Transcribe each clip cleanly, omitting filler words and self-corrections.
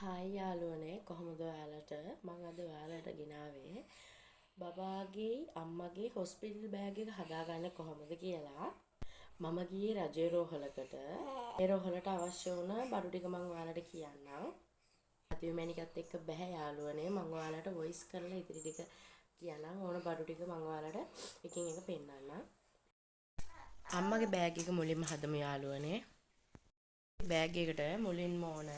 Hi යාළුවනේ, කොහොමද ඔයාලට? මං අද ඔයාලට ගෙනාවේ බබාගේ අම්මගේ හොස්පිටල් බෑග් එක හදාගන්න කොහොමද කියලා. මම ගියේ රජයේ රෝහලකට. ඒ රෝහලට අවශ්‍ය වුණ බඩු ටික මං ඔයාලට කියන්නම්. අතිමැණිකත් එක්ක බැහැ යාළුවනේ. මං ඔයාලට වොයිස් කරලා ඉතිරි ටික කියන්නම්. ඕන බඩු ටික මං ඔයාලට එකින් එක පෙන්නන්නම්. අම්මගේ බෑග් එක මුලින්ම හදමු යාළුවනේ. බෑග් එකට මුලින්ම ඕන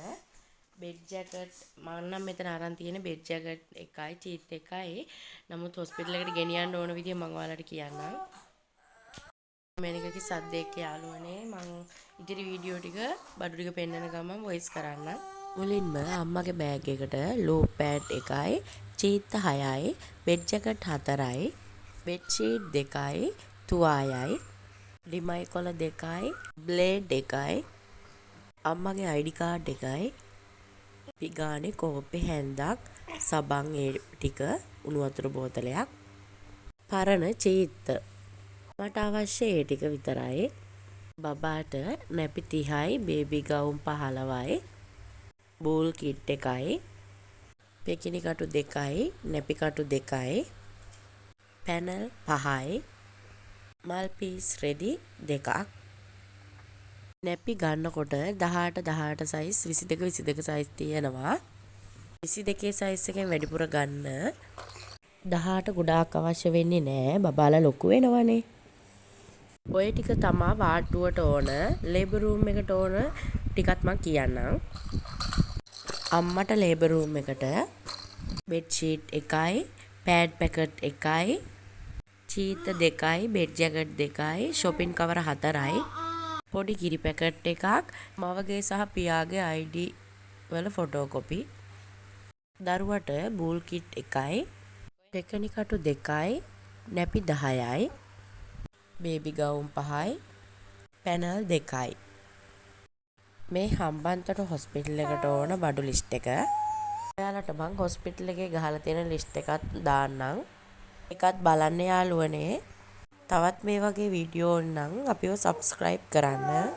බෙඩ් ජැකට්. මං නම් මෙතන අරන් තියෙන බෙඩ් ජැකට් එකයි චීත් එකයි. නමුත් හොස්පිටල් එකට ගෙනියන්න ඕන විදිය මං ඔයාලට කියන්නම්. මැනිකගේ සද්ද එක්ක යාළුවනේ, මං ඉදිරි වීඩියෝ ටික බඩු ටික පෙන්නන ගමන් වොයිස් කරන්නම්. මුලින්ම අම්මගේ බෑග් එකට ලූප් පෑඩ් එකයි, චීත්ත හයයි, බෙඩ් ජැකට් හතරයි, බෙඩ් ෂීට් දෙකයි, තුවායයි, ඩිමයි කොළ දෙකයි, බ්ලේඩ් එකයි, අම්මගේ ID card එකයි, පිගානේ, කෝප්පේ, හැන්දක්, සබන් ඒ ටික, උණු වතුර බෝතලයක්, පරණ චීත්ත. මට අවශ්‍ය ඒ ටික විතරයි. බබාට නැපි 30යි, බේබි ගවුම් 15යි, බූල් කිට් එකයි, පෙකිණි කටු දෙකයි, නැපි කටු දෙකයි, පැනල් පහයි, මල් පීස් රෙදි දෙකක්. නැපි ගන්නකොට 18 18 සයිස්, 22 22 සයිස් තියෙනවා. 22 සයිස් එකෙන් වැඩිපුර ගන්න. 18 ගොඩාක් අවශ්‍ය වෙන්නේ නෑ. බබාලා ලොකු වෙනවනේ. ඔය ටික තමා වාට්ටුවට ඕන. ලේබර් රූම් එකට ඕන ටිකත් මං කියන්නම්. අම්මට ලේබර් රූම් එකට බෙඩ් ෂීට් එකයි, පෑඩ් පැකට් එකයි, චීත්ත දෙකයි, බෙඩ් ජැකට් දෙකයි, ෂොපින් කවර හතරයි, පොඩි කිරි පැකට් එකක්, මවගේ සහ පියාගේ ID වල ෆොටෝ කොපි, දරුවට බූල් කිට් එකයි, පෙකණි කටු දෙකයි, නැපි 10යි, බේබි ගවුම් පහයි, පැනල් දෙකයි. මේ හම්බන්තොට හොස්පිටල් එකට ඕන බඩු ලිස්ට් එක. ඔයාලට මං හොස්පිටල් එකේ ගහලා තියෙන ලිස්ට් එකත් දාන්නම්. ඒකත් බලන්න යාළුවනේ. තවත් මේ වගේ වීඩියෝ ඕන නම් අපිව සබ්ස්ක්‍රයිබ් කරන්න.